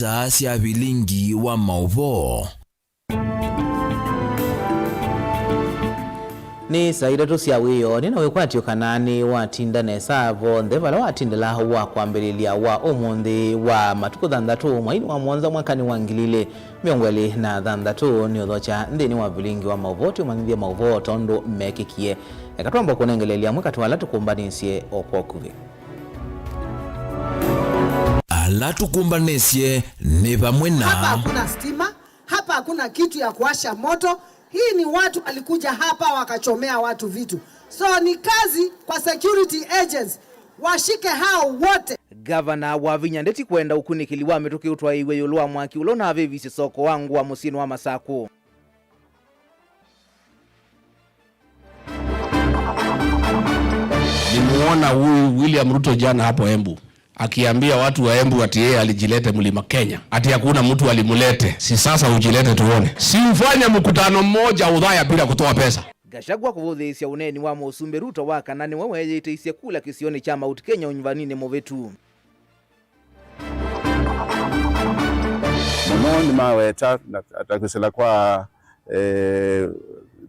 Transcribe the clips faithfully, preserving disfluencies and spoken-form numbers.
Saa sya vilingi wa maũvoo. Nĩ saa itatũ sya wĩoo, nĩ na wĩkwatyo kana nĩ watinda nesa vonthe vala watindĩla wa kwambĩlĩlya wa ũmũnthĩ wa matukũ thanthatũ mweinĩ wa mũonza mwakanĩ wa ngili ilĩ mĩongo ĩlĩ na thanthatũ. Nĩ ũthokya nthĩnĩ wa vilingi wa maũvoo, tũmanyĩthye maũvoo tondũ mekĩkie. Eka twamba kũnengeleelya amwe katĩ wa ala tũkũmbanĩsye o kwa ũkuvĩ. Ala tũkũmbanĩsye nĩ vamwe na. Hapa hakuna stima, hapa hakuna kitu ya kuwasha moto. Hii ni watu walikuja hapa wakachomea watu vitu. So ni kazi kwa security agents, washike hao wote. Gavana Wavinya ndeti kwenda ũkunĩkĩli wa mĩtũkĩ ũtwaĩiwe ĩũlũ wa mwaki ũla ũnavĩvisye soko wa ngũa mũsyĩnĩ wa Masakũ. Nimuona huyu William Ruto jana hapo Embu akiambia watu wa Embu ati yeye alijilete Mlima Kenya, ati hakuna mtu alimulete. Si sasa ujilete tuone. Si ufanye mkutano mmoja Udhaya bila kutoa pesa. Gachagua kũvũthĩĩsya ũneeni wa Mũsumbĩ Ruto wa kana nĩwe weeyĩtĩisye kula kĩsionĩ kya Mount Kenya ũnyuvaninĩ mũvĩtu. Mũno nĩmaweta na ta kwĩsĩla kwa, eh,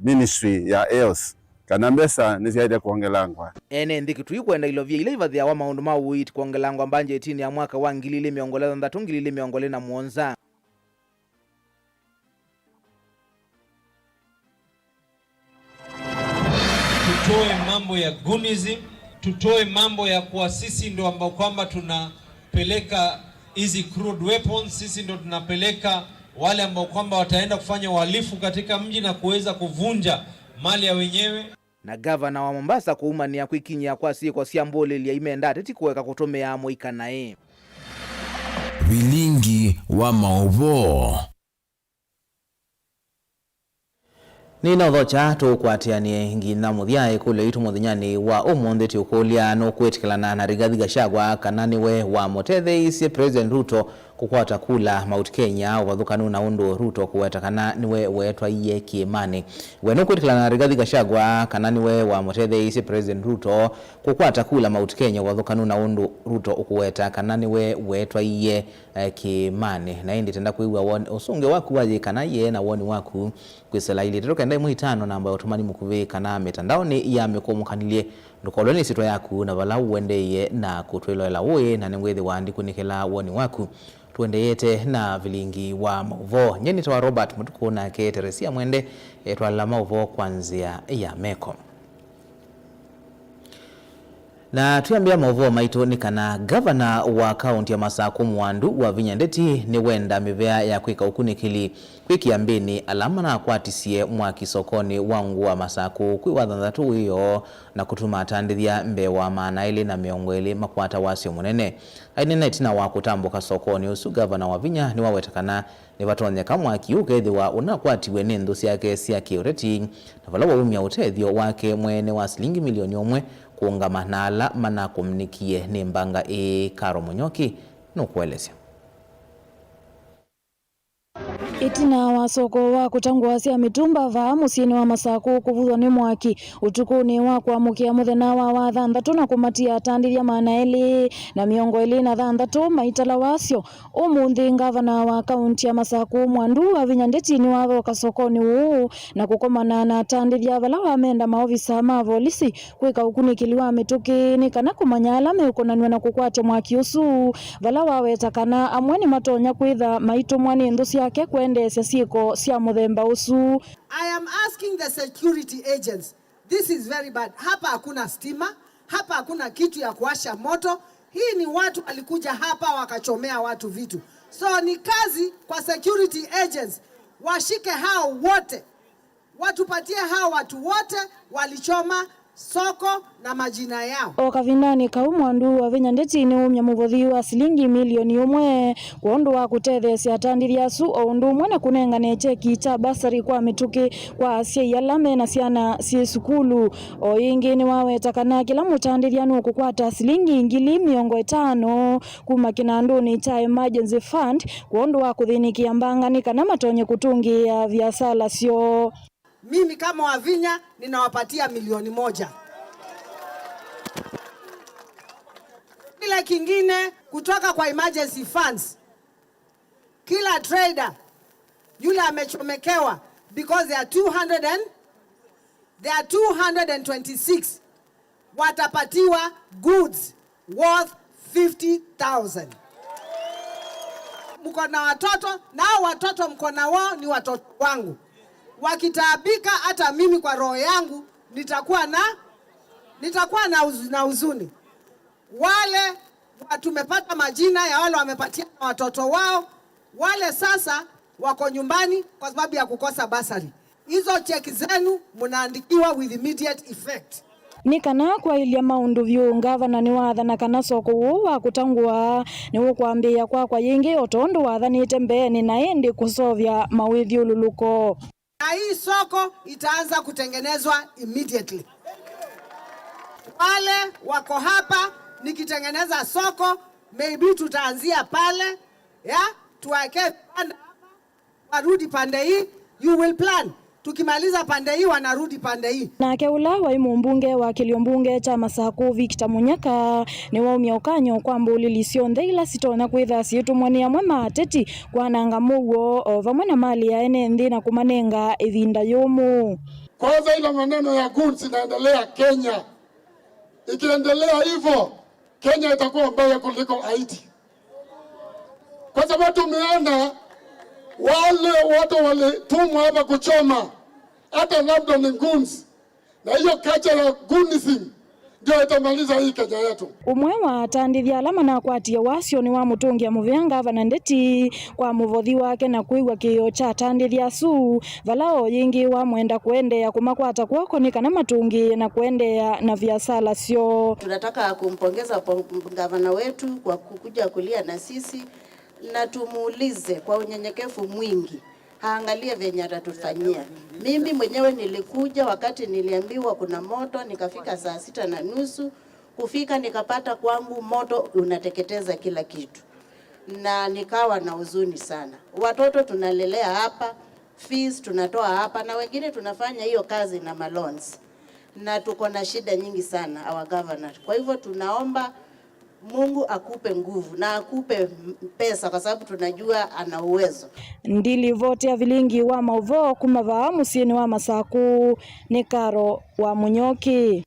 ministry ya health kana mbesa nĩsyaĩle kwongelangwa. Ene nthĩ Kitui kwenda ilovia ila ivathĩawa maũndũ ma ũiiti kwongelangwa mbanjetinĩ ya mwaka wa ngili ilĩ mĩongo ĩlĩ na thanthatũ, ngili ilĩ mĩongo ĩlĩ na mũonza. Tutoe mambo ya goonism, tutoe mambo ya kuwa sisi ndo ambao kwamba tunapeleka hizi crude weapons, sisi ndo tunapeleka wale ambao kwamba wataenda kufanya uhalifu katika mji na kuweza kuvunja mali ya wenyewe. Na gavana wa Mombasa kũumanĩa kwĩkinyĩa kwa syĩko sya mbũlĩlya imenda ateti kũeka kũtũmĩa mũika naĩ. Vilingi wa maũvoo. Nĩnaũthokya tũkwatĩanĩe nginya mũthya ĩkũlyo yitũ mũthenyanĩ wa ũmũnthĩ. Tũkũlya, nũkwĩtĩkĩlana na Rigathi Gachagua kana nĩwe wamũtetheeisye President Ruto kũkwata kula Mount Kenya ũvathũkanu na ũndũ Ruto kũweta kana nĩwe weetwaie kĩĩmanĩ? We nũkwĩtĩkĩlana na Rigathi Gachagua kana nĩwe wamũtetheeisye President Ruto kũkwata kula Mount Kenya ũvathũkanu na ũndũ Ruto ũkũweta kana nĩwe weetwaie, eh, kĩĩmanĩ? Na ĩndĩ tenda kwĩw'a won-, ũsũngĩo waku wa yĩ kana yĩe na woni waku kwĩsĩla ilĩ itatũ kenda ĩmwe itano, namba ya ũtũmani mũkuvĩ, kana mĩtandaonĩ ya mĩkũmũkanĩlye. Ndũkolwe nĩ ĩsyĩtwa yaku na vala ũendeeie na kũtwĩloela ũĩ, na nĩngwĩthĩwa ndikunĩkĩla woni waku. Tũendeete na vilingi wa maũvoo. Nye nĩtawa Robert Mũtukũ, nake Teresia Mwende etwalĩla maũvoo kwa nzĩa ya meko. Na twĩambĩa maũvoo maitũ nĩ kana gavana wa kaũnti ya Masakũ Mwandu Wavinya Ndeti nĩwenda mĩvea ya kwĩka ũkunĩkĩli kwĩ kĩambĩnĩ ala manakwatisye mwaki sokonĩ wa ngũa Masakũ kwĩ wa thanthatũ wĩoo na kũtuma atandĩthya mbee wa maana elĩ na mĩongo ĩlĩ makwata wasyo mũnene. Aineena ĩtina wa kũtambũka sokonĩ ũsu, gavana Wavinya nĩwaweta kana nĩvatonyeka mwaki ũkethĩwa ũnakwatiwe nĩ nthũ syake sya kĩũteti, na vala waumya ũtethyo wake mwene wa silingi milioni ũmwe kũũngama na ala manakũmnĩkie nĩ mbanga ĩĩ. Karo Mũnyoki nũkũelesya. Ĩtina wa soko wa kũta ngũa sya mĩtumba vaa mũsyĩnĩ wa Masakũ kũvuthwa nĩ mwaki ũtukũnĩ wa kũamũkĩa mũthenya wa wathanthatũ na kũmatia atandĩthya maana elĩ na mĩongo ĩlĩ na thanthatũ maitala wasyo, ũmũnthĩ ngavana wa kaũnti ya Masakũ Mwandu Wavinya Ndeti nĩwathoka sokonĩ ũũ na kũkomana na atandĩthya vala wamenda maovisa ma volisi kwĩka ũkunĩkĩli wa mĩtũkĩ nĩ kana kũmanya ala meũkonanw'a na kũkwatya mwaki ũsu, vala waweta kana amwe nĩmatonya kwĩtha maitũmwa nĩ nthũ syake kwendeesya syĩko sya mũthemba ũsu. I am asking the security agents, this is very bad. Hapa hakuna stima, hapa hakuna kitu ya kuwasha moto. Hii ni watu walikuja hapa wakachomea watu vitu. So ni kazi kwa security agents, washike hao wote. Watupatie hao watu wote walichoma soko na majina yao. O kavindanĩ kau, Mwandu Wavinya Ndeti nĩumya mũvothi wa silingi milioni ũmwe kwondũ wa kũtetheesya atandĩthya asu, o ũndũ ũmwe na kũnengane kyeki kya basarĩ kwa mĩtũkĩ kwa asyai ala me na syana syĩ sukulu. O ĩngĩ nĩwaweta kana kĩla mũtandĩthya nũkũkwata silingi ngili mĩongo ĩtano kuma kĩnandũnĩ kya Emergency Fund kwondũ wa kũthĩnĩkĩa mbanga nĩ kana matonye kũtũngĩĩa viasala syoo. Mimi kama Wavinya ninawapatia milioni moja. Kile kingine kutoka kwa emergency funds, Kila trader yule amechomekewa, because there are two hundred and, there are two hundred and twenty-six watapatiwa goods worth fifty thousand. Mko na watoto, nao watoto mko na wao ni watoto wangu. Wakitaabika, hata mimi kwa roho yangu nitakuwa na, nitakuwa na huz-, na huzuni. Wale wa-, tumepata majina ya wale wamepatia na watoto wao, wale sasa wako nyumbani kwa sababu ya kukosa bursary. Hizo cheki zenu mnaandikiwa with immediate effect. Nĩ kana kwaĩlya maũndũ vyũ, ngavana nĩwaathana kana soko ũũ wa kũtangũa nĩũkwambĩĩa kwakwa yĩngĩ o tondũ wathanĩte mbeenĩ, na ĩndĩ kũseũvya mawĩthyũlũlũko. Na hii soko itaanza kutengenezwa immediately. Wale wako hapa, nikitengeneza soko, maybe tutaanzia pale, ya, tuweke vibanda hapa, warudi pande hii, you will plan. Tukimaliza pande hii, wanarudi pande hii. Nake ũla waĩ mũmbunge wa kĩlio mbunge kya Masakũ, Victor Munyaka, nĩwaumya ũkany'o kwa mbũlĩli syonthe ila sitonya kwĩthĩa syĩtũmwa nĩ amwe ma ateti kwananga mũuo o vamwe na malĩ ya ene nthĩ na kũmanenga ĩvinda yũmũ. Kwanza, ile maneno ya goons inaendelea Kenya. Ikiendelea hivyo, Kenya itakuwa mbaya kuliko Haiti. Kwa sababu tumeona wale watu walitumwa hapa kuchoma, hata labda ni goons. Na hiyo culture ya goonism ndio itamaliza hii Kenya yetu. Ũmwe wa atandĩthya ala manakwatie wasyo nĩwamũtũngĩa mũvea ngavana Ndeti kwa mũvothi wake na kwĩw'a kĩĩo kya atandĩthya asu, vala o yĩngĩ wamwenda kũendeea kũmakwata kw'oko nĩ kana matũngĩĩe na kũendeea na viasala syoo. Tunataka kumpongeza po-, gavana wetu kwa kukuja kulia na sisi, na tumuulize kwa unyenyekevu mwingi aangalie venye atatufanyia. Mimi mwenyewe nilikuja wakati niliambiwa kuna moto, nikafika saa sita na nusu, kufika nikapata kwangu moto unateketeza kila kitu, na nikawa na huzuni sana. Watoto tunalelea hapa, fees tunatoa hapa, na wengine tunafanya hiyo kazi na maloans, na tuko na shida nyingi sana, our governor. Kwa hivyo tunaomba Mungu akupe nguvu na akupe m-, pesa, kwa sababu tunajua ana uwezo. Ndilivoti ya vilingi wa maũvoo kuma vaa mũsyĩnĩ wa Masakũ nĩ Karo wa Mũnyoki.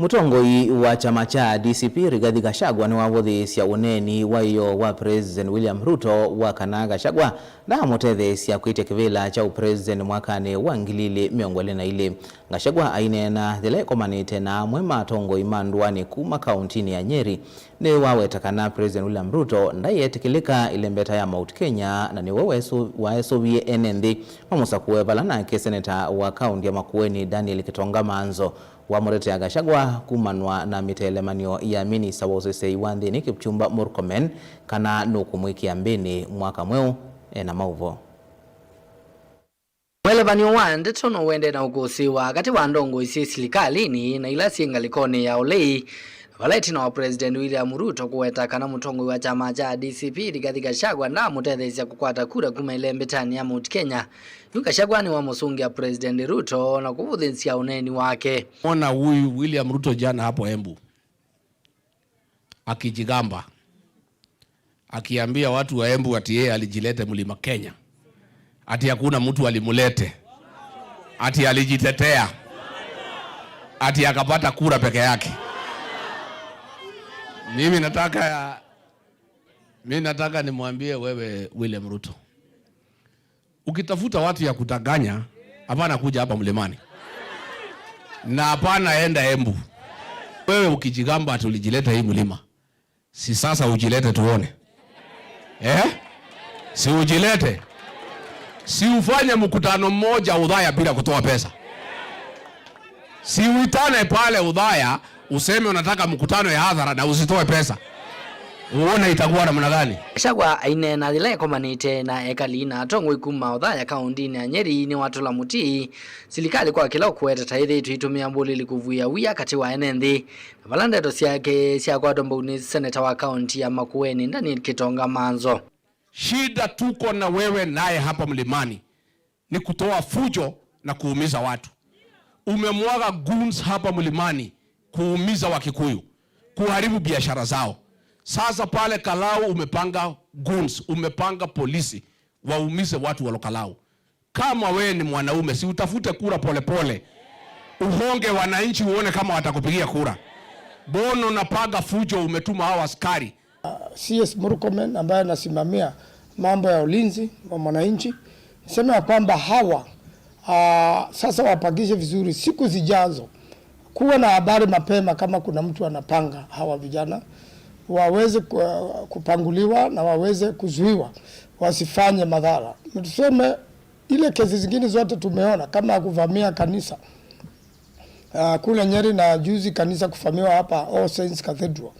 Mũtongoi wa kyama kya D C P, Rigathi Gachagua, nĩwavũthĩĩsya ũneeni wa ĩyoo wa President William Ruto wa kana Gachagua ndaamũtetheesya kwĩtya kĩvĩla kya ũpresident mwakanĩ wa ngili ilĩ mĩongo ĩlĩ na ilĩ. Gachagua aineena yĩla ĩkomanĩte na amwe ma atongoi ma ndũanĩ kuma kaũntinĩ ya Nyeri, nĩwaweta kana President William Ruto ndaietĩkĩlĩka ĩlembeta ya Mount Kenya, na nĩwe wesu-, waesũvie ene nthĩ mamũsakũe vala nake seneta wa kaũnti ya Makueni, Daniel Kitonga Manzo, wamũtetea Gachagua kumanwa na mĩtelemanyo ya minista wa ũseseĩ wa nthĩnĩ Kipchumba Murkomen kana nũkũmwĩkĩa mbĩnĩ mwaka mweũ ena maũvoo. Mũelevan'yo wa ndeto no ũendee na ũkũsĩĩwa katĩ wa ndongoi syĩ silikalĩnĩ na ila syĩ ngalĩkonĩ ya ũlei, na vala ĩtina wa President William Ruto kũweta kana mũtongoi wa kyama kya D C P Rigathi Gachagua ndaamũtetheesya kũkwata kura kuma ĩlembetanĩ ya Mount Kenya, yu Gachagua nĩwamũsũngĩa President Ruto na kũvũthĩĩsya ũneeni wake. Mona huyu William Ruto jana hapo Embu akijigamba, akiambia watu wa Embu ati yeye alijilete Mlima Kenya, ati hakuna mtu alimulete, ati alijitetea, ati akapata kura peke yake. Mimi nataka, mimi nataka nimwambie wewe William Ruto, ukitafuta watu ya kutaganya, hapana kuja hapa Mlimani. Na hapana enda Embu. Wewe ukijigamba ati ulijileta hii mlima, si sasa ujilete tuone. Eh? Si ujilete. Si ufanye mkutano mmoja Udhaya bila kutoa pesa. Si uitane pale Udhaya, useme unataka mkutano ya hadhara na usitoe pesa. Uone itakuwa namna gani? Gachagua aineena yĩla ekomanĩte na ekali na atongoi kuma Othaya kaũntinĩ ya Nyeri nĩwatũla mũtĩ silikalĩ kwa kĩla ũkũweta ta ĩthĩĩtwe ĩitũmĩa mbũlĩli kũvuĩa wia katĩ wa ene nthĩ, na vala ndeto syake syakwatwa mbau nĩ seneta wa kaũnti ya Makueni, Daniel Kitonga Manzo. Shida tuko na wewe naye hapa Mlimani ni kutoa fujo na kuumiza watu. Umemwaga goons hapa Mlimani kuumiza Wakikuyu, kuharibu biashara zao. Sasa pale Kalau umepanga goons, umepanga polisi waumize watu wa Kalau. Kama wewe ni mwanaume, si utafute kura polepole, uhonge wananchi uone kama watakupigia kura. Mbona unapanga fujo, umetuma hawa askari? C S Murkomen ambaye anasimamia mambo ya ulinzi wa mwananchi, niseme ya kwamba hawa, ah, sasa wapangishe vizuri siku zijazo, kuwa na habari mapema kama kuna mtu anapanga hawa vijana waweze ku-, kupanguliwa na waweze kuzuiwa wasifanye madhara. Tuseme ile kesi zingine zote tumeona kama ya kuvamia kanisa, ah, kule Nyeri na juzi kanisa kuvamiwa hapa All Saints Cathedral.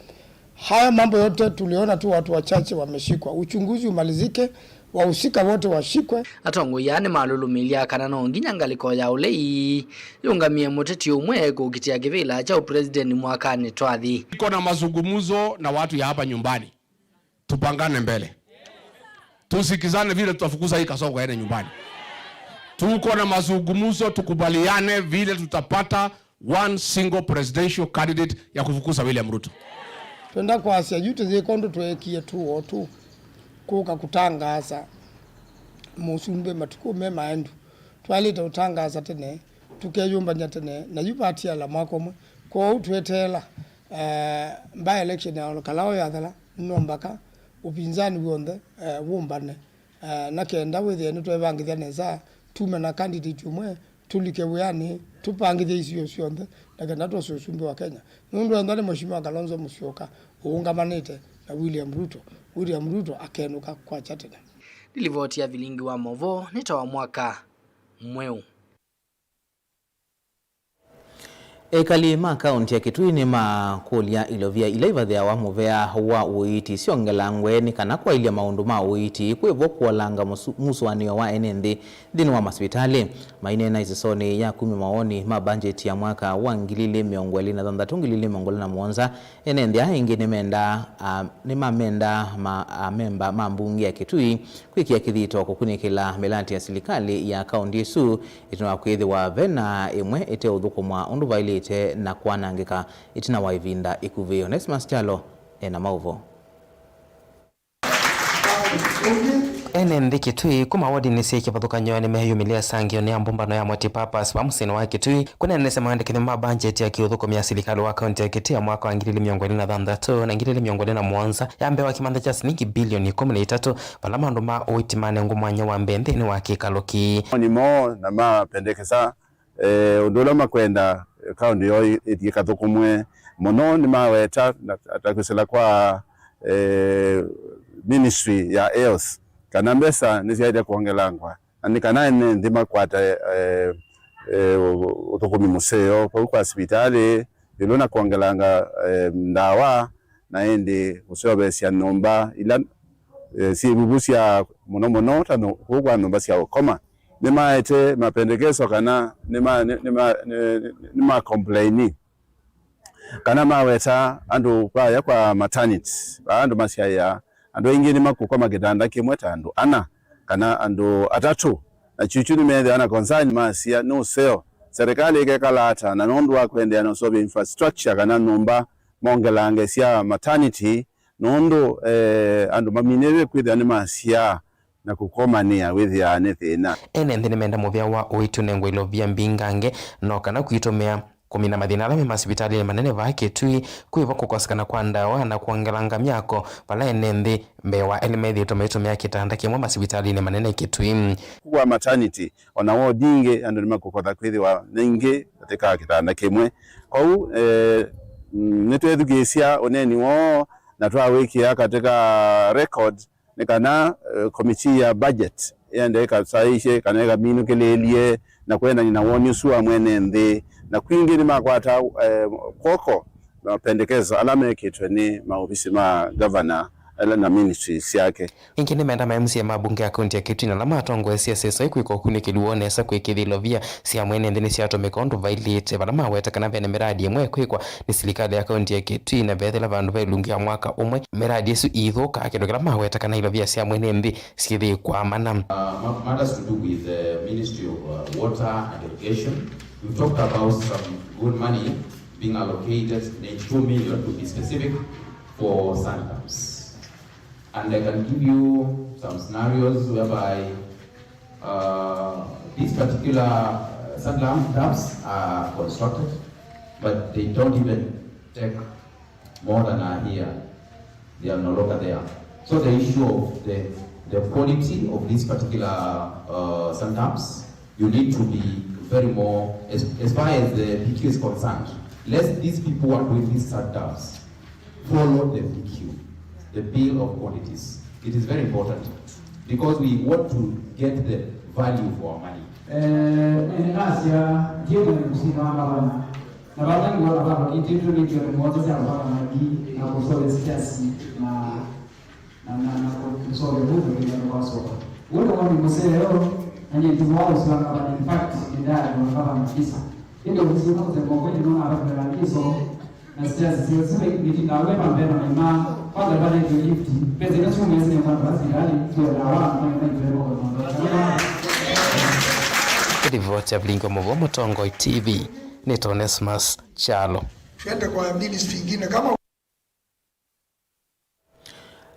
Haya mambo yote tuliona tu watu wachache wameshikwa. Uchunguzi umalizike, wahusika wote washikwe. Atongoi aa nĩmalũlũmĩlya kana no nginya ngalĩko ya ũlei yũngamĩe mũteti ũmwe kũkitĩa kĩvĩla kya ũpresidenti mwakanĩ twathi. Iko na mazungumzo na watu ya hapa nyumbani. Tupangane mbele. Tusikizane vile tutafukuza hii Kasongo aende nyumbani. Tuko na mazungumzo, tukubaliane vile tutapata one single presidential candidate ya kufukuza William Ruto. Twenda kwasya yu tũyĩka ũndũ tweekie tu o tu kũka kũtangaasa mũsumbĩ matukũ me maendu. Twaĩlĩte ũtangaasa tene, tũkeyũmbany'a tene, na yu vatiala mwaka ũmwe. Kwoou tweteela, eh, by election ya Ol Kalou yathela, no mbaka ũpinzani w'onthe, eh, wũmbane, eh, na kenda wĩthĩe nĩtweevangĩthya nesa, tume na candidate ũmwe, tũlike wĩanĩ, tũpangĩthye isio syonthe, na kenda twose ũsumbĩ wa Kenya. Nũndũ ethwa nĩ Mheshimiwa Kalonzo Musyoka ũũngamanĩte na William Ruto, William Ruto akenũka kwakya tene. Nĩ livoti ya Vilingi wa Movoo nĩ ta wa mwaka mweũ. Ekali ma kaũnti ya Kitui nĩmakũlya ilovia ila ivathĩawa mũvea wa ũiiti syongelangwe nĩ kana kwaĩlya maũndũ ma ũiiti kwĩvo kũolanga mũsu-, mũsũanĩo wa ene nthĩ nthĩnĩ wa masivitalĩ. Maineena ĩsesonĩ ya kumya mawoni ma mbanjeti ya mwaka wa ngili ilĩ mĩongo ĩlĩ na thanthatũ, ngili ilĩ mĩongo ĩlĩ na mũonza, ene nthĩ aa aingĩ nĩmendaa, a, nĩmamendaa ma, amemba ma mbunge ya Kitui kwĩkĩa kĩthito kũkunĩkĩla mĩlatĩ ya silikalĩ ya kaũnti ĩsu, ĩtina wa kwĩthĩwa ve na ĩmwe ĩteũthũkũmwa ũndũ vaĩlĩte na kwanangĩka ĩtina wa ĩvinda ĩkuvĩ. Onesimus Kyalo ena maũvoo. Ene nthĩ Kitui kuma wodinĩ syĩ kĩvathũkany'o nĩmeyumĩlya ĩsangĩonĩ ya mbũmbano ya multipurpose va mũsyĩnĩ wa Kitui. Kũneenanĩsya maandĩkĩthyo ma mbanjeti ya kĩũthũkũmi ya silikalĩ wa kaũnti ya Kitui ya mwaka wa ngili ilĩ mĩongo ĩlĩ na thanthatũ na ngili ilĩ mĩongo ĩlĩ na mũonza, ya mbee wa kĩmantha kya silingi bilioni ikũmi na itatũ, vala maũndũ ma ũiiti manengwa mwanya wa mbee nthĩnĩ wa kĩkalo kĩĩ. Moni moo na mapendekesa, eh, ũndũ ũla makwenda, eh, kaũnti yoo ĩ-, ĩthiĩ kathũkũmwe mũno, nĩmaweta na, ta kwĩsĩla kwa, eh, ministry ya health, kana mbesa nĩsyaĩle kwongelangwa. Na nĩ kana ene nthĩ makwate, eh, eh, ũ-, ũthũkũmi mũseo kũu kwa sivitalĩ, ĩũlũ na kwongelanga, eh, ndawa, na ĩndĩ kũseũvĩsya nyũmba ila, eh, syĩ vuvu sya mũno mũno ta nyũ-, kũu kwa nyũmba sya ũkoma. Nĩmaete mapendekeso kana nĩma-, nĩ-, nĩma-, nĩ-, nĩma complaini kana maweta andũ vaya kwa maternity, vaa andũ masyaĩa, andũ aingĩ nĩmakũkoma kĩtanda kĩmwe ta andũ ana kana andũ atatũ, na kyukyu nĩmethĩawa na concern masya nĩ ũseo. Serikali ĩkekala ata na nũndũ wa kũendeea na ũseũvya infrastructure kana nyũmba mongelange sya maternity, nũndũ, eh, andũ maminĩĩvye kwĩthĩwa nĩmasyaa na kũkomanĩa wĩthĩaa nĩ thĩna. Ene nthĩ nĩmenda mũvea wa ũiiti ũnengwe ilovia mbingange no kana kwitũmĩa kũmina mathĩna ala me masivitalĩnĩ manene vaa Kitui, kwĩva kũkosekana kwa ndawa na kwongelanga myako vala ene nthĩ mbee wa elĩ methĩĩtwe maitũmĩa kĩtanda kĩmwe masivitalĩnĩ manene Kitui. Kwa maternity, ona wodi ingĩ andũ nĩmakũkotha kwĩthĩwa nĩ ingĩ katika kĩtanda kĩmwe. Kwoou, eh, mm, nĩtwethukĩĩsya ũneeni woo na twawĩkĩa katika record nĩ kana, eh, committee ya budget ĩende ĩkasaĩĩsye kana ĩkaminũkĩlĩĩlye na kwendany'a na woni ũsu wa mwene nthĩ. Na kwingĩ nĩmakwata, eh, kw'oko mapendekeso ala mekĩtwe nĩ maovisi ma ngavana ala na ministry syake. Ĩngĩ nĩmenda ma M C A ma mbunge ya kaunti ya Kitui na ala matongoesye ĩseso ĩĩ kwĩka ũkunĩkĩli woo nesa kwĩkĩthya ilovia sya mwene nthĩ nĩsyatũmĩka ũndũ vailĩte, vala maweta kana vena mĩradi ĩmwe ĩkwĩkwa nĩ silikalĩ ya kaunti ya Kitui, na vethĩla vandũ va ĩlungu ya mwaka ũmwe mĩradi ĩsu iithũka, kĩndũ kĩla maweta kana ilovia sya mwene nthĩ syĩthĩĩkwaa mana. Uh, ma-, matters to do with the Ministry of, uh, Water and Irrigation. We've talked about some good money being allocated, ninety-two million to be specific, for sand dams. And I can give you some scenarios whereby uh, these particular uh, sand dam- dams are constructed, but they don't even take more than a year. They are no longer there. So the issue of the, the quality of these particular uh, sand dams, you need to be very more, as, as far as the P Q is concerned, let these people who are doing these sand dams follow the P Q, the bill of qualities. It is very important because we want to get the value for our money. Eh, nĩnasya ndiye mwene kusina wa gavana. Na vala nĩwona vala kitĩtwe nĩ kĩoto mothe sya gavana na di na kusole siasi na na na na kusole huko kĩndũ kwasoka. Wona wani museo na nyindu wa usanga gavana, in fact, ndaya kwa gavana kisa. Ĩndĩ ũsio na kũsema kweli nona abatwela ngiso na siasi sio sile ngitinda we pambena na ima kwa gavana ndio gift. Pesa ina sumu yesi kwa basi ndani kwa na wa kwa kwa kwa kwa. Ripoti ya Vilingi wa Mũvoo Mũtongoi T V nĩ Onesmus Kyalo. Twende kwa ministry ingine kama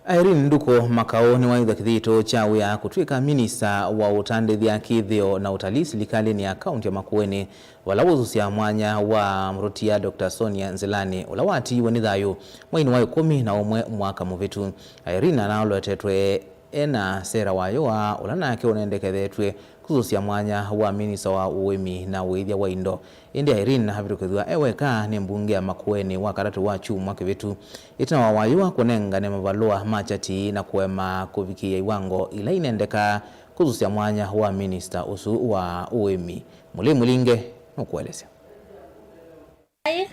Irene Nduku Makau nĩwaĩthwa kĩthito kya wĩa kũtw'ĩka minista wa ũtandĩthya, kĩthĩo na ũtalii silikalĩnĩ ya kaunti ya Makueni, vala wũsusya mwanya wa mũrutia Doctor Sonia Nzilani, ũla watiiwe nĩ thayũ mweinĩ wa ĩkũmi na ũmwe mwaka mũvĩtu. Irene anaolotetwe e na Sarah Wayũa, ũla nake ũnendekethetw'e kũsusya mwanya wa minista wa ũĩmi na ũĩthya wa indo. Ĩndĩ Irene avĩtũkĩthw'a e weka nĩ mbunge ya Makueni Wakatatũ wa kyumwa kĩvĩtu, ĩtina wa Wayũa kũnengane mavalũa ma kyati na kũema kũvikĩĩa iwango ila inendekaa kũsusya mwanya wa minista ũsu wa ũĩmi. Mũlei Mũlinge nũkũelesya. I,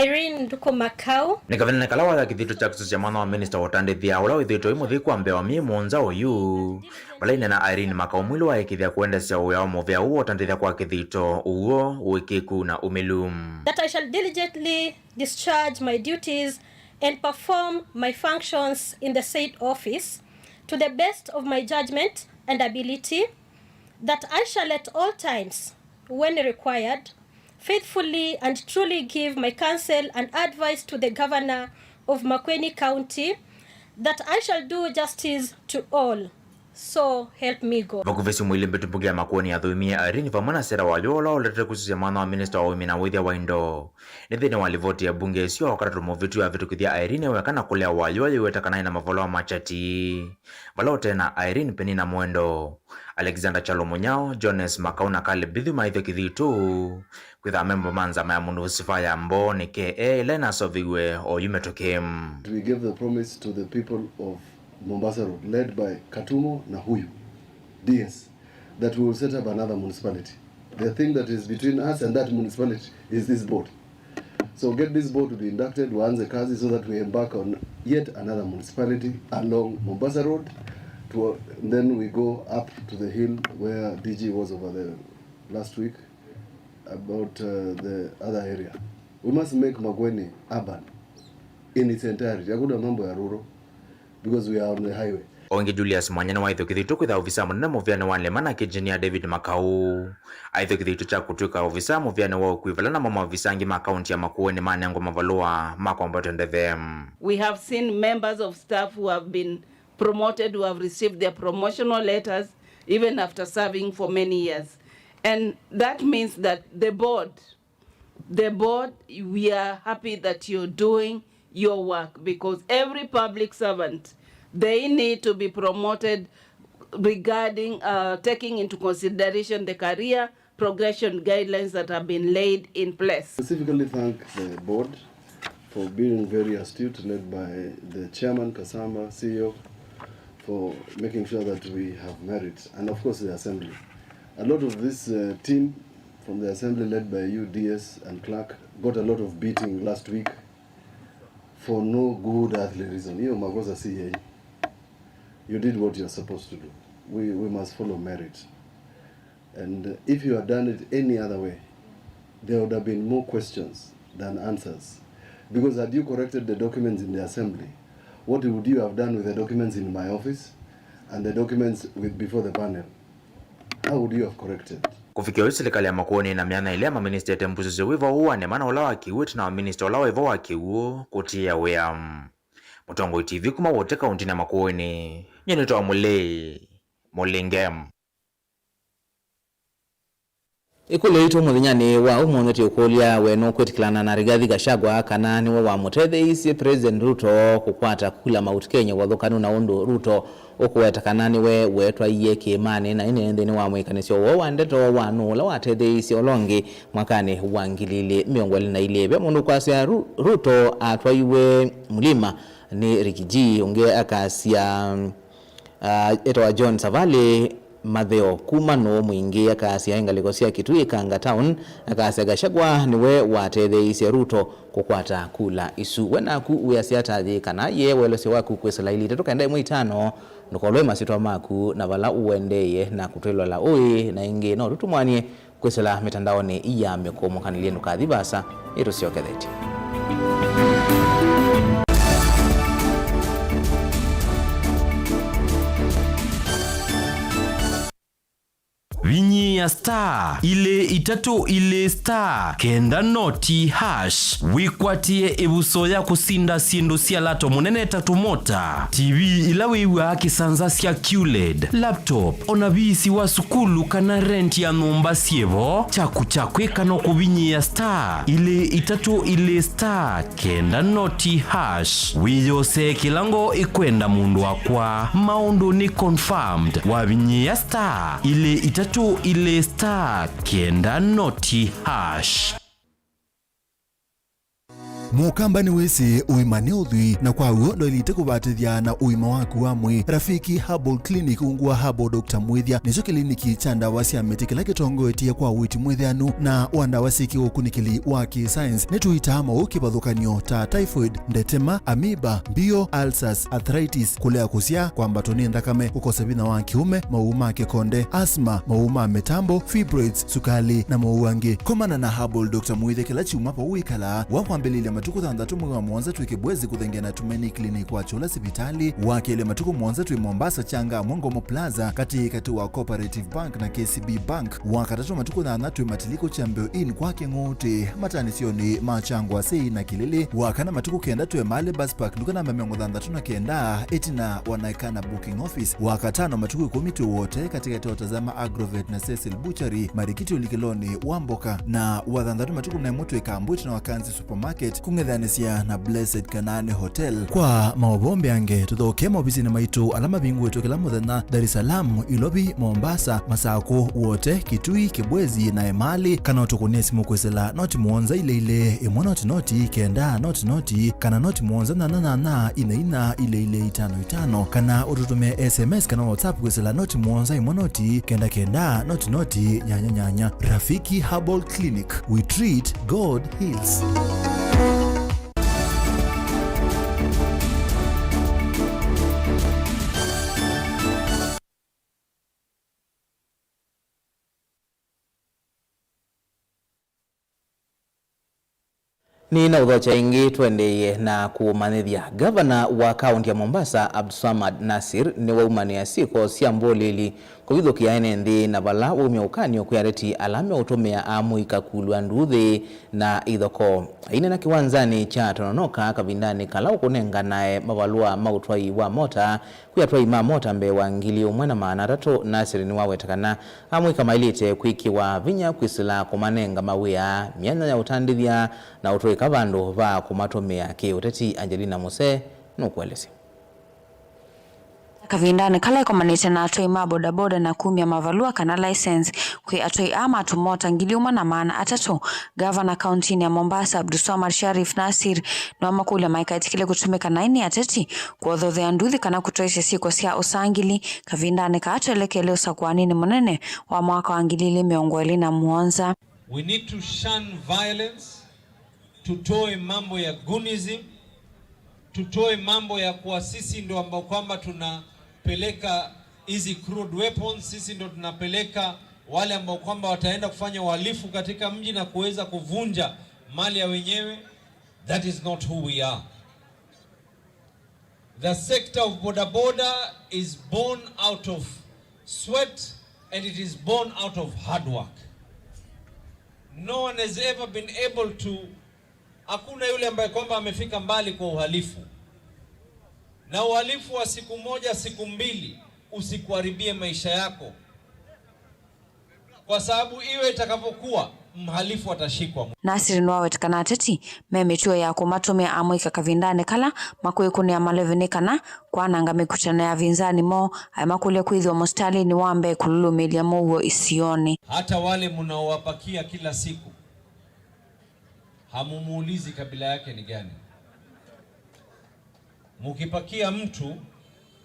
Irene Nduku Makau. Nĩ kavindanĩ kala waya kĩthito kya kũsusya mwanya wa minista wa ũtandĩthya, ũla wĩthĩĩtwe wĩ mũthei kwa mbee wa myei mũonza oyu, vala ĩneena Irene Makau Mwilu waĩkĩĩthya kũendesya wĩa wa mũvea ũũ wa ũtandĩthya kwa kĩthito, ũw'o, ũĩkĩĩku, na ũmĩlu. That I shall diligently discharge my duties and perform my functions in the said office to the best of my judgment and ability, that I shall at all times, when required, faithfully and truly give my counsel and advice to the Governor of Makueni County, that I shall do justice to all. So help me God. Vakuvĩ syumwa ilĩ mbĩtu, mbunge ya Makueni yathũimie Irene vamwe na Sarah Wayũa ũla ũletete kũsusya mwanya wa minista wa ũĩmi na ũĩthya wa indo. Nĩ nthĩnĩ wa livoti ya mbunge ĩsu ya Wakatatũ mũvĩtu yavĩtũkĩthya Irene e weka na kũlea Wayũa yĩweta kana ena mavalũa ma kyati. Vala ũte na Irene, Penina Mwendo, Alexander Kyalo Mũnyao, Jones Makau na Caleb Mbithu maĩthwe kĩthito kwĩtha amemba ma nzama ya Mũndũ Sifa ya Mboo nĩ K A ĩla ĩnaseũvĩw'e oyu mĩtũkĩ. We gave the promise to the people of Mombasa Road, led by Katumo na huyu D S, that we will set up another municipality. The thing that is between us and that municipality is this board. So get this board to be inducted, waanze kazi so that we embark on yet another municipality along Mombasa Road. To, then we go up to the hill where D G was over there last week about uh, the other area. We must make Makueni urban in its entirety. Hakuna mambo ya rural because we are on the highway. O ĩngĩ, Julius Mwanya nĩwaĩthwe kĩthito kwĩtha ovisa mũnene mũvĩanĩ wa nlima, nake Engineer David Makau aĩthwe kĩthito kya kũtw'ĩka ovisa mũvĩanĩ wa ũkui, vala namo maovisa angĩ ma kaunti ya Makueni manengwa mavalũa ma kwambatw'a ndeve. We have seen members of staff who have been promoted, who have received their promotional letters even after serving for many years. And that means that the board The board, we are happy that you're doing your work because every public servant, they need to be promoted regarding uh, taking into consideration the career progression guidelines that have been laid in place. Specifically thank the board for being very astute, led by the chairman, Kasamba, C E O, for making sure that we have merit, and of course the assembly. A lot of this uh, team from the assembly led by you, D S and clerk, got a lot of beating last week for no good earthly reason. Hiyo makosa si yenyu. You did what you're supposed to do. We, we must follow merit. And uh, if you had done it any other way, there would have been more questions than answers. Because had you corrected the documents in the assembly, what would you have done with the documents in my office and the documents with, before the panel? How would you have corrected? Kũvikĩa oyu, silikalĩ ya Makueni ĩna myanya ĩlĩ ya maminista ĩtembusũsye wĩva ũũ wa nĩma na ũla wa kĩw'ũ ĩtina wa minista ũla waĩ vo wa kĩw'ũ kũtiĩa wĩa. Mũtongoi T V kuma Wote kaũntĩnĩ ya Makueni. Nyie nĩtawa Mũlei Mũlinge. Ĩkũlyo yitũ mũthenyanĩ wa ũmũnthĩ twĩkũlya, we nũkwĩtĩkĩlana na Rigathi Gachagua kana nĩwe wamũtetheeisye President Ruto kũkwata kula Mount Kenya ũvathũkanu na ũndũ Ruto ũkũweta kana nĩwe weetwaie kĩĩmanĩ na ĩnĩ nthĩnĩ wa mwĩkanĩsyo woo wa ndeto wa nũũ ũla watetheeisye ũla ũngĩ mwakanĩ wa ngili ilĩ mĩongo ĩlĩ na ilĩ? Ve mũndũ ũkwasya Ru-, Ruto atwaiwe Mulima nĩ Riggy G, ũngĩ akasya, ah, etawa John Savali Matheo kuma Nũũ Mwingĩ, akasya ĩ ngalĩko sya Kitui Kanga Town, akasya Gachagua nĩwe watetheeisye Ruto kũkwata kula isu. We naku wĩasya ata yĩ kana yĩe welosyo waku kwĩsĩla ilĩ itatũ kenda ĩmwe itano, ndũkolwe masyĩtwa maku na vala ũendeeye na kũtwĩlola ũĩ, na ĩngĩ no tũtũmwanie kwĩsĩla mĩtandaonĩ ya mĩkũmũkanĩlye. Ndũkathi vaasa, nĩtũsyokethetye. Vinyĩĩa star ilĩ itatũ ilĩ star kenda noti hash wĩkwatĩe ĩvuso ya kũsinda syĩndũ sya lato mũnene ta tũmota, T V ila wĩw'aa kĩsanza sya Q led, laptop, ona viisi wa sukulu kana rent ya nyũmba syĩvo. Kyaku kya kwĩka no kũvinyĩĩa star ilĩ itatũ ilĩ star kenda noti hash wĩyosee kĩla ngoo ĩkwenda, mũndũ wakwa. Maũndũ nĩ confirmed wavinyĩĩa star ilĩ itatũ ilĩ star kenda noti hash. Mũkamba nĩwĩsĩ ũima nĩ ũthwii, na kwa w'o ndwaĩlĩte kũvatĩthya na ũima waku wa mwĩĩ. Rafiki Herbal Clinic, ungu wa Herbal Doctor Mwĩthya, nĩkyo kĩliniki kya ndawa sya mĩtĩ kĩla kĩtongoetye kwa ũiiti mwĩtheanu na wa ndawa syĩ kĩũkunĩkĩli wa kĩ-science. Nĩtũitaa maũũ kĩvathũkany'o ta typhoid, ndetema, amoeba, mbio, ulcers, arthritis, kũlea kũsyaa, kwambatwa nĩ nthakame, kũkosa vinya wa kĩũme, maũũ ma kĩkonde, asthma, maũũ ma mĩtambo, fibroids, sukali, na maũũ angĩ. Komana na Herbal Doctor Mwĩthya kĩla kyumwa vau wĩkalaa. Wa kwambĩlĩlya matukũ thanthatũ mwei wa mũonza twĩ Kibwezi kũthengea na Tumaini Clinic wa Chula sivitalĩ. Wa kelĩ matukũ mũonza twĩ Mombasa Changamwe Ngomo Plaza, katĩ katĩ wa Cooperative Bank na K C B Bank. Wa katatũ matukũ nyanya twĩ Matiliko Champion Inn kwa Kĩng'ũtĩ, mataanĩsyonĩ ma Kyangwa Sei na Kĩlĩlĩ. Wa kana matukũ kenda twĩ Mali Bus Park, nduka namba mĩongo thanthatũ na kenda, ĩtina wa Naikana Booking Office. Wa katano matukũ ĩkũmi twĩ Wote, katĩkatĩ wa Tazama Agrovet na Cecil Butchery, marikiti ũlikĩlonĩ wa mboka. Na wa thanthatũ matukũ na ĩmwe twĩ Kambu, ĩtina wa Kanzi Supermarket, kũng'ethanĩsya na Blessed Kanaani Hotel. Kwa maũvoo mbeange, tũthokee maovisinĩ maitũ ala mavingũĩtwe kĩla mũthenya, Dar es Salaam, Ilovi, Mombasa, Masakũ, Wote, Kitui, Kibwezi, na Emali, kana ũtũkũnĩe simũ kwĩsĩla noti mũonza ilĩ ilĩ, ĩmwe noti noti, kenda noti noti, kana noti mũonza nyanya nyanya, ina ina, ilĩ ilĩ, itano itano, kana ũtũtũmĩe S M S kana WhatsApp kwĩsĩla noti mũonza ĩmwe noti, kenda kenda, noti noti, nyanya nyanya. Rafiki Herbal Clinic, we treat, God heals. Nĩnaũthokya ĩngĩ, tũendeeye na kũmanyĩthya. Ngavana wa kaũnti ya Mombasa, Abdulswamad Nasir, nĩwaumanĩa syĩko sya mbũlĩli kũvithũkĩa ene nthĩ, na vala waumya ũkany'o kwĩ ateti ala meũtũmĩa amũika kulwa nduuthĩ na ithokoo. Aineena kĩwanzanĩ kya Tononoka kavindanĩ kala ũkũnenganae mavalũa ma ũtwai wa mota kwĩ atwai ma mota mbee wa ngili ũmwe na maana atatũ, Nasir nĩwaweta kana amũika maĩlĩte kwĩkĩwa vinya kwĩsĩla kũmanenga mawĩa, myanya ya ũtandĩthya, na ũtũĩka vandũ va kũmatũmĩa kĩ-ũteti. Angelina Muse nũkũelesya. Kavindanĩ kala ĩkomanĩte na atwai ma bodaboda na kumya mavalũa kana license kwĩ atwai aa ma tũmota ngili ũmwe na maana atatũ, ngavana kaũntinĩ ya Mombasa, Abdulswamad Sharif Nasir, nĩwamakũlya maikaĩtĩkĩle kũtũmĩka naĩ nĩ ateti kũothothea nduthi kana kũtwaĩsya syĩko sya ũsangili kavindanĩ kaa twelekele ũsakũaninĩ mũnene wa mwaka wa ngili ilĩ mĩongo ĩlĩ na mũonza. We need to shun violence, tutoe mambo ya goonism, tutoe mambo ya kuwa sisi ndo ambao kwamba tunapeleka hizi crude weapons, sisi ndo tunapeleka wale ambao kwamba wataenda kufanya uhalifu katika mji na kuweza kuvunja mali ya wenyewe. That is not who we are. The sector of bodaboda is born out of sweat and it is born out of hard work. No one has ever been able to, hakuna yule ambaye kwamba amefika mbali kwa uhalifu. Na uhalifu wa siku moja, siku mbili, usikuharibie maisha yako. Kwa sababu iwe itakavyokuwa, mhalifu atashikwa. Nasir nĩwaweta kana ateti me mĩtuo ya kũmatũmĩa amũika kavindanĩ kala makwĩkũnĩa maleve nĩ kana kwananga mĩkutano ya avinzani moo, aimakũlya kwĩthĩwa mũsitalĩnĩ wa mbee kũlũlũmĩĩlya mũuo isionĩ. Hata wale mnaowapakia kila siku, hamumuulizi kabila yake ni gani. Mukipakia mtu,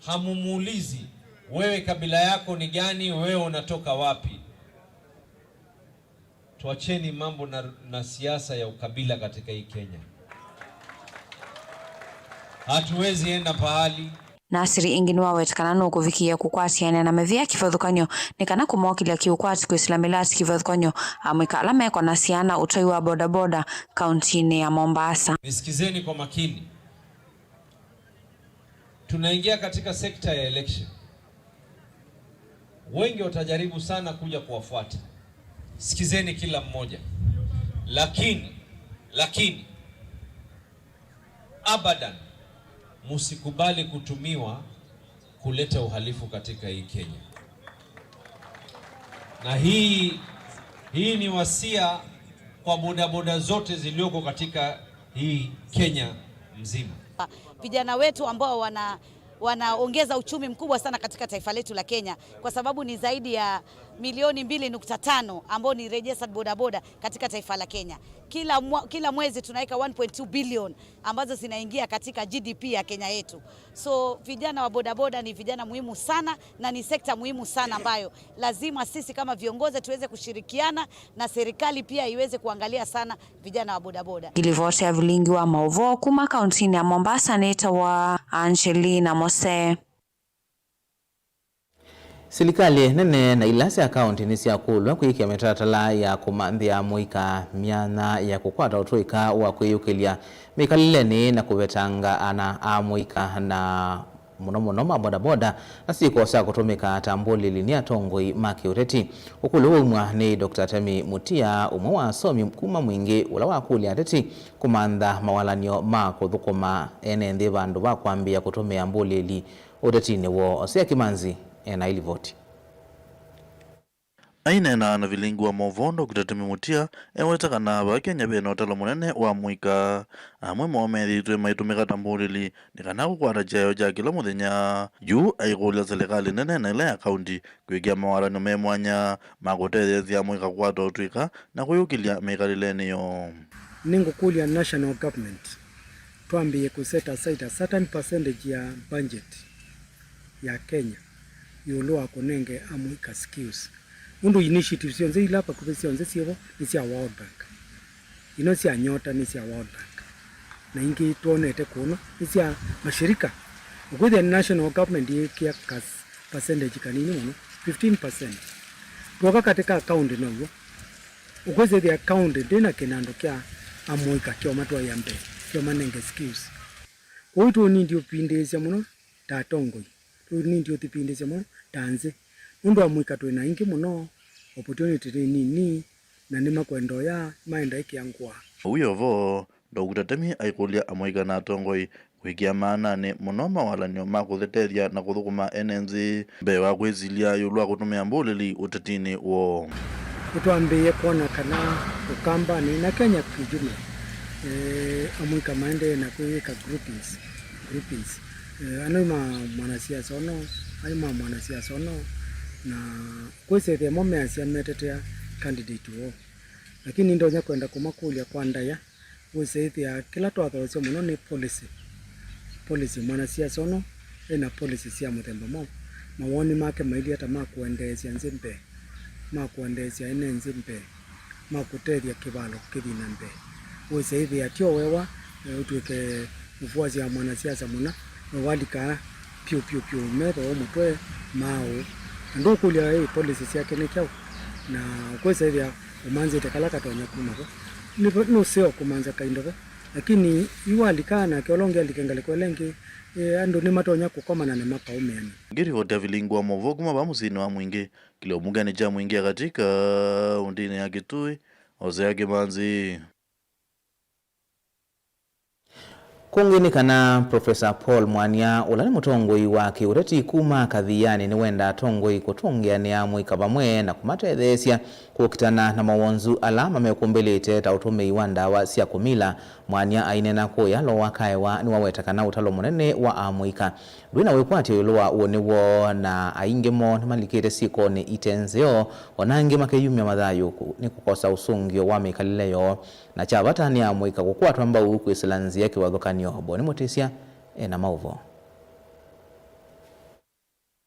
hamumuulizi, "Wewe kabila yako ni gani? Wewe unatoka wapi?" Tuacheni mambo na, na siasa ya ukabila katika hii Kenya. Hatuwezi enda pahali. Nasir ĩngĩ nĩwaweta kana nũkũvikĩĩa kũkwatĩanĩa na mĩvĩa kĩvathũkany'o nĩ kana kũmokĩlya kĩũkwati kwĩsĩla mĩlatĩ kĩvathũkany'o amũika ala mekwa na syana ũtwai wa bodaboda kauntinĩ ya Mombasa. Nisikizeni kwa makini. Tunaingia katika sekta ya election. Wengi watajaribu sana kuja kuwafuata. Sikizeni kila mmoja. Lakini, lakini, abadan, musikubali kutumiwa kuleta uhalifu katika hii Kenya. Na hii, hii ni wasia kwa bodaboda zote zilioko katika hii Kenya mzima. Vijana wetu ambao wana, wanaongeza uchumi mkubwa sana katika taifa letu la Kenya, kwa sababu ni zaidi ya milioni mbili nukta tano ambao ni registered bodaboda katika taifa la Kenya. Kila mwa-, kila mwezi tunaweka one point two billion ambazo zinaingia katika G D P ya Kenya yetu. So, vijana wa bodaboda ni vijana muhimu sana na ni sekta muhimu sana ambayo lazima sisi kama viongozi tuweze kushirikiana na serikali pia iweze kuangalia sana vijana wa bodaboda. Ngilivoti ya vilingi wa maũvoo kuma kauntinĩ ya Mombasa nĩtawa Angelina Mose. Silikalĩ nene na ila sya kaunti nĩsyakũlw'a kwĩkĩa mĩtalatala ya kũmanthĩa amũika myanya ya kũkwata ũtũĩka wa kwĩyũkĩlya mĩkalĩlenĩ na kũvetanga ana amũika na mũno mũno ma bodaboda na syĩko sya kũtũmĩka ta mbũlĩli nĩ atongoi ma kĩũteti. Ũkũlyo waumw'a nĩ Doctor Temi Mutia, ũmwe wa asomi kuma Mwingĩ, ũla wakũlya ateti kũmantha mawalany'o ma kũthũkũma ene nthĩ vandũ va kwambĩĩa kũtũmĩa mbũlĩli ũtetinĩ woo. Osea Kimanzi ena ilivoti. Aineena na vilingi wa maũvoo, Doctor Temi Mutia eweta kana vaa Kenya ve na ũtalo mũnene wa amũika, amwe moo methĩĩtwe maitũmĩka ta mbũlĩli nĩ kana kũkwata kyayo kya kĩla mũthenya. Yu aikũlya silikalĩ nene na ĩla ya kaunti kwĩkĩa mawalany'o me mwanya ma kũtetheesya amũika kũkwata ũtũĩka na kwĩyũkĩlya mĩkalĩlenĩ yoo. Nĩngũkũlya national government twambĩĩe kũ set aside a certain percentage ya budget ya Kenya ĩũlũ wa kũnenge amũika skills. Nũndũ initiatives syonthe ila vakuvĩ syonthe syĩvo nĩ sya World Bank. Ino sya Nyota nĩ sya World Bank. Na ingĩ twonete kũno nĩ sya mashirika. Ũkwĩthĩa national government yĩkĩa kas-, percentage kanini mũno, fifteen percent. Twoka katĩ ka county now'o. Ũkwĩsĩthĩa county ndĩ na kĩnandũ kya amũika kyomatwaĩa mbee, kyomanenge skills. Kwoou tũnindi ũpindĩĩsya mũno ta atongoi, tũnindi ũthipindĩĩsya mũno ta nthĩ, nũndũ amũika twĩ na aingĩ mũno, opportunity nĩ nini, na nĩmakwenda ũya maenda ĩkĩa ngũa. Wĩ o vo, Doctor Temi aikũlya amũika na atongoi kwĩkĩa maananĩ mũno mawalany'o ma kũtũtethya na kũthũkũma ene nthĩ mbee wa kwĩsilya ĩũlũ wa kũtũmĩa mbũlĩli ũtetinĩ woo. Nĩtwambĩĩe kwona kana Ũkambanĩ na Kenya kijumla, eh, amũika maendee na kwĩyĩka groupings, groupings. Eh, ano ma mwanasiasa ono, ai ma mwanasiasa ono, na kwĩsethĩa mo measya metetea candidate woo. Lakini ndonya kwenda kũmakũlya kwa ndaĩa, wĩsĩthĩa kĩla twathoosya mũno nĩ policy. Policy, mwanasiasa ũno ena policy sya mũthemba mwaũ? Mawoni make mailyĩ ata ma kũendeesya nthĩ mbee, ma kũendeesya ene nthĩ mbee, ma kũtethya kĩvalo kĩthi na mbee? Wĩsĩthĩa tyo wewa, eh, ũtw'ĩke mũfuasi wa mwanasiasa mũna, we walika vyũ vyũ vyũ metho ũmũtwe maaũ. Na ndũkũlya ĩ policy syake nĩ kyaũ, na ũkwĩsĩthĩa ũmanthĩte kala katonya kuma vo. Nĩ vo, nũseo kũmantha kaindo vo. Lakini yu walika nake ũla ũngĩ alike ngalĩko ĩla ĩngĩ, eh, andũ nĩmatonya kũkomana na makaũmĩanĩa. Ngĩrivoti ya vilingi wa maũvoo kuma vaa mũsyĩnĩ wa Mwingĩ, kĩlĩo mũkeni kya Mwingĩ ya katika kaũntĩnĩ ya Kitui, Osea Kĩmanzi. Kũngĩ nĩ kana Profesa Paul Mwania, ũla nĩ mũtongoi wa kĩũteti kuma Kathianĩ, nĩwenda atongoi kũtũngĩanĩa amũika vamwe na kũmatetheesya kũkitana na mawonzu ala mamekũmbĩlĩte ta ũtũmĩi wa ndawa sya kũmila. Mwania aineena kũya Lower Kaewa nĩwaweta kana ũtalo mũnene wa amũika ndwĩ na wĩkwatyo ĩũlũ wa ũnĩ woo, na aingĩ moo nĩmalikĩte syĩkonĩ ite nzeo, o na angĩ makeyumya mathayũ kũ-, nĩ kũkosa ũsũngĩo wa mĩkalĩle yoo. Na kya vata nĩ amũika kũkwatwa mbau kwĩsĩla nzĩa kĩvathũkany'o. Boni Mũtĩsya e na maũvoo.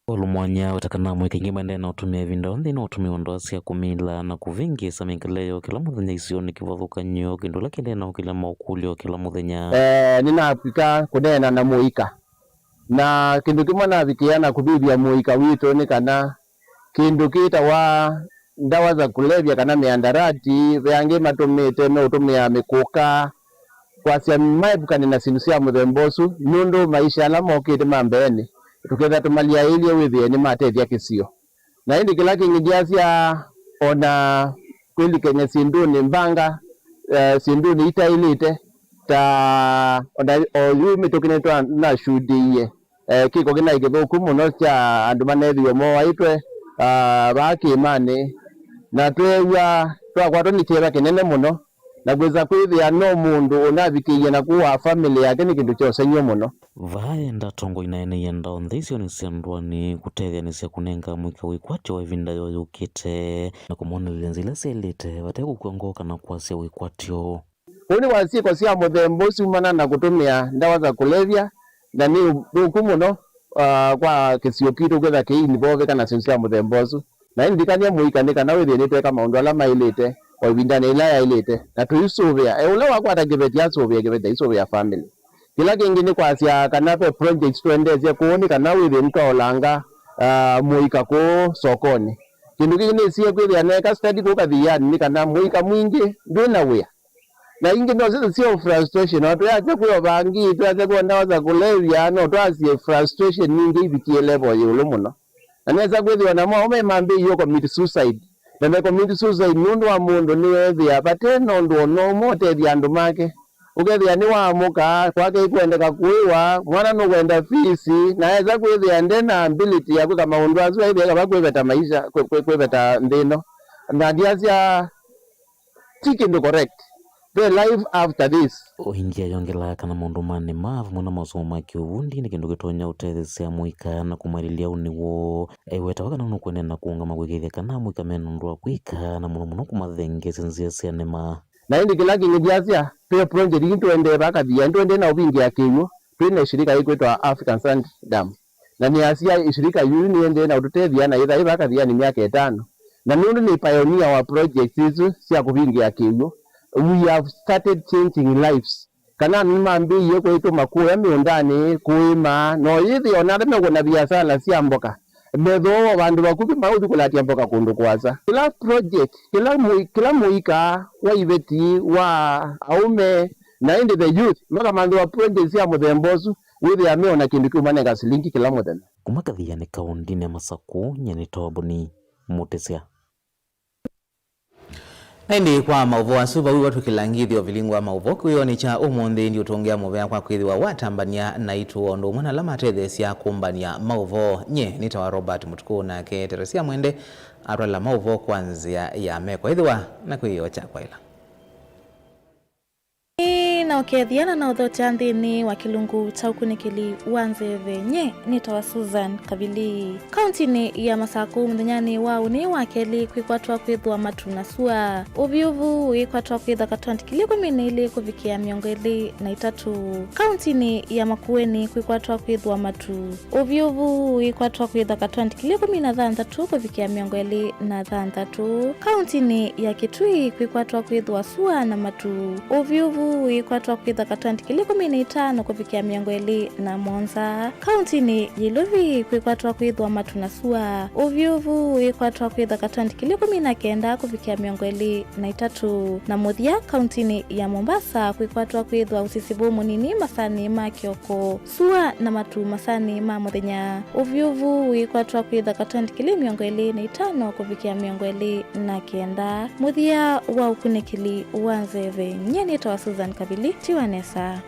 Paul Mwania aweta kana amũika aingĩ maendee na ũtũmĩa ĩvinda yonthe na ũtũmĩo ndawa sya kũmila na kũvĩngĩĩsa mĩkalĩle yoo kĩla mũthenya isionĩ kĩvathũkany'o, kĩndũ kĩla kĩendee na ũkĩlya maũkũlyo kĩla mũthenya. Eh, nĩnakwĩka kũneena na mũika, na kĩndũ kĩmwe navikĩa na kũvĩvya mũika witũ nĩ kana kĩndũ kĩtawa ndawa za kulevya kana miandarati, ve angĩ matũmĩte meũtũmĩa mĩkũka, kwasya maevukane na syĩndũ sya mũthemba ũsu, nũndũ maisha ala mokĩte ma mbeenĩ tũketha tũmaliaĩlye wĩthĩe nĩmatethya kĩsio. Na ĩndĩ kĩla kĩngĩ ndyasya, o na kwĩlikany'a syĩndũnĩ mbanga, eh, syĩndũnĩ itaĩlĩte, ta o na o yu mĩtũkĩ nĩtwanashuhudĩie eh, kĩko kĩnaĩ kĩthũku mũno kya andũ maneethĩiwe mooaĩtwe, ah, vaa kĩĩmanĩ, na tweew'a twakwatwa nĩ kyeva kĩnene mũno, na kwĩsa kwĩthĩa no mũndũ ũnavikĩie na kũaa famĩlĩ yake nĩ kĩndũ kya ũsengy'o mũno. Vaa enda atongoi na ene ianda onthe isionĩ sya ndũanĩ kũtetheanĩsya kũnenga amũika wĩkwatyo wa ĩvinda yoo yũkĩte, na kũmonelelya nzĩa ila syaĩlĩte vate kũkw'a ngoo kana kwasya wĩkwatyo. Ũu nĩ wa syĩko sya mũthemba ũsu umana na kũtũmĩa ndawa za kulevya, na nĩ ũthũku mũno, ah, kwa kĩsio kitũ kwĩtha kĩ involve kana syĩndũ sya mũthemba ũsu. Na ĩndikany'a mũika nĩ kana wĩthĩe nĩtweka maũndũ ala maĩlĩte o ĩvindanĩ yĩla yaĩlĩte, na tũisũvĩa. E ũla wakwata kĩveti asũvĩe kĩveti, aisũvĩa family. Kĩla kĩngĩ nĩ kwasya kana ve projects tũendeesye kũũ nĩ kana wĩthĩe nĩtwaolanga, ah, mũika kũũ sokonĩ. Kĩndũ kĩngĩ nĩsie kwĩthĩa neeka study kũũ Kathiani nĩ kana mũika mwingĩ ndwĩ na wĩa. Na ingĩ no syĩsĩ syo frustration, o twĩasya kwĩ o vangi, twĩasya kwĩ o ndawa za kulevya, no twasye frustration ningĩ ivikie level yĩ ĩũlũ mũno. Na nesa kwĩthĩwa namo aũme mambĩĩie commit suicide. Na me commit suicide nũndũ wa mũndũ nĩweethĩa vate na ũndũ o na ũmwe ũtethya andũ make. Ũkethĩa nĩwaamũka, kwake ĩkwendeka kũĩwa, mwana nũkwenda fees, na esa kwĩthĩa nde na ability ya kwĩka maũndũ asu, aĩthĩa kava kwĩveta maisha, kwĩ-, kwĩ-, kwĩveta nthĩ ĩno. Na ndyasya, ti kĩndũ correct. Ve life after this. O ĩngĩ ayongelaa kana maũndũ ma nĩma vamwe na masomo ma kĩũvundi nĩ kĩndũ kĩtonya ũtetheesya amũika na kũmaĩlĩlya ũnĩ woo. Aiwetawa kana nũkũendeea na kũũngama kwĩkĩĩthya kana amũika me na ũndũ wa kwĩka, na mũno mũno kũmathengeesya nzĩa sya nĩma. Na ĩndĩ kĩla kĩngĩ ndyasya, ve project ingĩ tũendee vaa Kathia, nĩtũendee na ũvingĩa kĩw'ũ twĩ na ĩshirika yĩkwĩtwa African Sand Dam. Na nĩasya ĩshirika yu nĩendee na ũtũtethya na yĩtha ĩvaa Kathiani myaka ĩtano. Na nũndũ nĩ pioneer wa projects isu sya kũvingĩa kĩw'ũ, we have started changing lives. Kana andũ nĩmambĩĩie kwĩtũma kũya mĩũndanĩ kũĩma, na ũyĩthĩa ona ala mekũna viasala sya mboka, methooa vandũ vakuvĩ maũthi kũlatya mboka kũndũ kũasa. Kĩla project, kĩla mũi-, kĩla mũika wa iveti wa aũme, na ĩndĩ the youth, makamanthĩwa project sya mũthemba ũsu, wĩthĩa meona kĩndũ kĩũmanenga silingi kĩla mũthenya. Kuma Kathiani kaũndĩnĩ ya Masakũ, nyie nĩ Toboni Mũtĩsya. Na ĩndĩ kwa maũvoo asu, vau ĩvatw'ĩkĩla ngithyo vilingu wa maũvoo kĩwĩonĩ kya ũmũnthĩ. Ndiũtũngĩa mũvea kwa kwĩthĩwa watambany'a naitũ o ũndũ ũmwe na ala matetheesya kũmbany'a maũvoo. Nyie nĩtawa Robert Mũtukũ, nake Teresia Mwende atwala maũvoo kwa nzĩa ya meko. Ĩthĩwa na kwĩoo kya kwaĩla. Ĩĩ, na ũkethĩa na na ũthokya nthĩnĩ wa kĩlungu kya ũkunĩkĩli wa nzeve. Nyie nĩtawa Susan Kavili. Kauntinĩ ya Masakũ, mũthenyanĩ wa ũnĩ wa kelĩ kwĩkwatwa kwĩthwa matu na sua. Ũvyũvu wĩkwatwa kwĩthwa katwenti kili ĩkũmi na ilĩ kũvikĩa mĩongo ĩlĩ na itatũ. Kauntinĩ ya Makueni kwĩkwatwa kwĩthwa matu. Ũvyũvu wĩkwatwa kwĩthwa katwenti kili ĩkũmi na thanthatũ kũvikĩa mĩongo ĩlĩ na thanthatũ. Kauntinĩ ya Kitui kwĩkwatwa kwĩthwa sua na matu. Ũvyũvu wĩkwatwa kwĩthwa katwenti kili ĩkũmi na itano kũvikĩa mĩongo ĩlĩ na mũonza. Kauntinĩ ya Ilovi kwĩkwatwa kwĩthwa matu na sua. Ũvyũvu wĩkwatwa kwĩthwa katwenti kili ĩkũmi na kenda kũvikĩa mĩongo ĩlĩ na itatũ. Na mũthya, kauntinĩ ya Mombasa kwĩkwatwa kwĩthwa ũsisĩvu mũnini masanĩ ma kĩoko, sua na matu masanĩ ma mũthenya. Ũvyũvu wĩkwatwa kwĩthwa katwenti kili mĩongo ĩlĩ na itano kũvikĩa mĩongo ĩlĩ na kenda. Mũthya wa ũkunĩkĩli wa nzeve, nyie nĩtawa Susan Kavili, tiwa nesa.